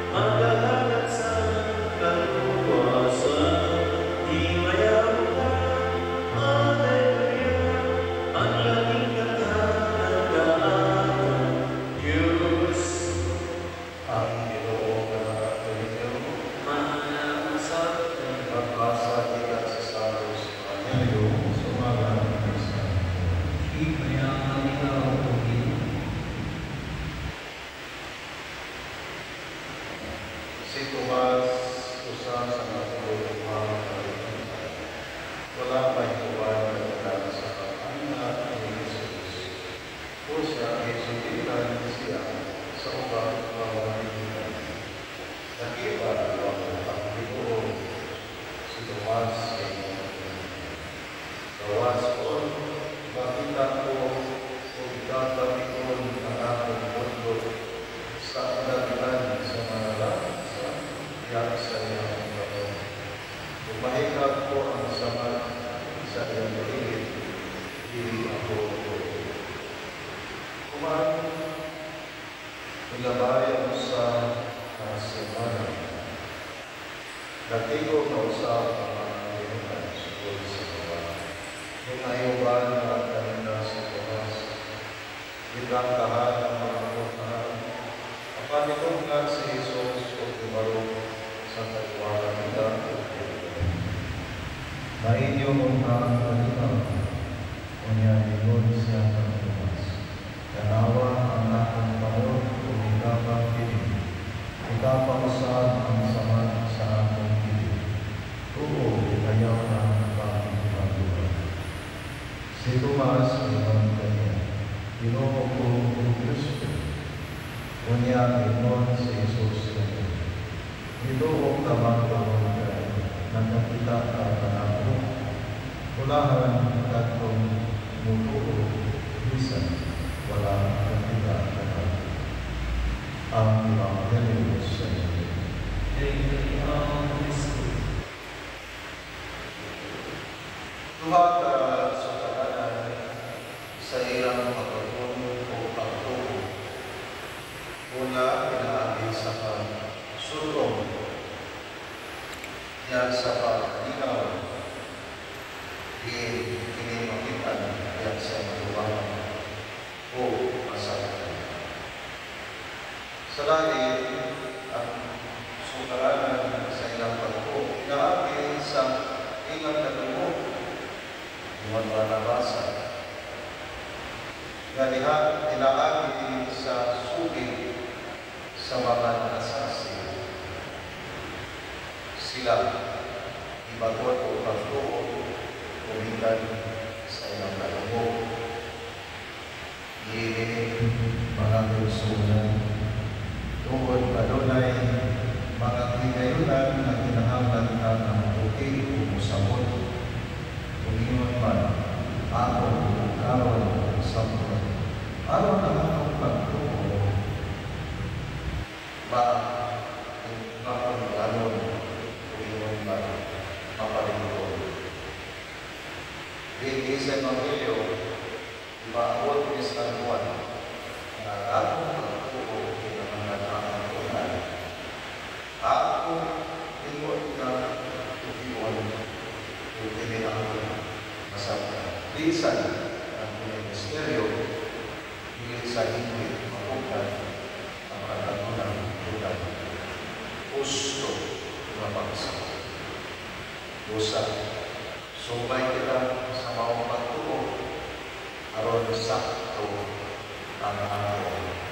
Magahanap sa kaluwasan, himayaon, Alleluia, ang labing kataan Diyos. Ang Ginoo kaninyo. Mausap. Pagbasa gikan sa Santos Ebanghelyo sumala ni Kristo. Himayaon ikaw, O Ginoo. Si Tomas, usa sa mga duha ka rekluta, wala may uban kadtang sa pag-anha ni Jesus. Usa gisultihan siya sa ubang mga mangingitan. "Nakita namo ang Ginoo." Si Tomas miingon, "Gawas kon makita ko ug gagamiton ang akong pundok sa daghan sa mga lansa diha sa iyang kamot, ug mahikap ko ang samad sa iyang kilid, dili ako motuo." Human, milabay ang usa ka semana. Nagtingog na usab ang mga mangingitan sugod sa gawas. Ginayuban nga kanila si Tomas. Gitrangkahan ang mga portahan. Apan nitungag si Jesus ug mibarog sa tagwara nila ug miingon, "Mainyo ang kalinaw." Unya niingon siya kang Tomas, "Tanawa ang akong kamot ug ikapa kini. Ikapa usab ang samad sa akong kilid. Tuo ug ayaw na pagduhaduha." Si Tomas miingon kaniya, "Ginoo ko ug Dios ko." Unya miingon si Jesus kaniya, "Nituo ka man tungod kay nakakita ka kanako? Bulahan kadtong mutuo bisan wala nakakita kanako." Ang Ebanghelyo sa Ginoo. Ikaw, Kristo. Duha ka sukaranan sa ilang pagtuon o pagtuo. Una, pinaagi sa pagsulong diyan sa paglingaw, diin kini makita diyan sa matubangan o masaktan. Sa lain, ang sukaranan sa ilang pagtuo pinaagi sa ilang kadungog, ingon nga nabasa nga diha pinaagi sa sugid sa mga nakasaksi sila ibaton o pagtuo gumikan sa ilang kadungog. Niini, mga kaigsuonan, tungod adunay mga kahigayunan nga kinahanglan ka nga mobuhi o mosabot kung ingon man atong karon sabton aron ang atong pagtuo ma maungganon kung ingon man mapalingkod. Dinhi sa Ebanghelyo, ipaabot ni San Juan nga ang atong pagtuo kinahanglan ang tunan ako ingon nga tugion ug dili ang masabtan. Bisan ang misteryo dili sa hindi mapugnan ang katanunang tunan husto nga pagsabot. Busa, sumay kita sa maong pagtuo aron sakto ang atong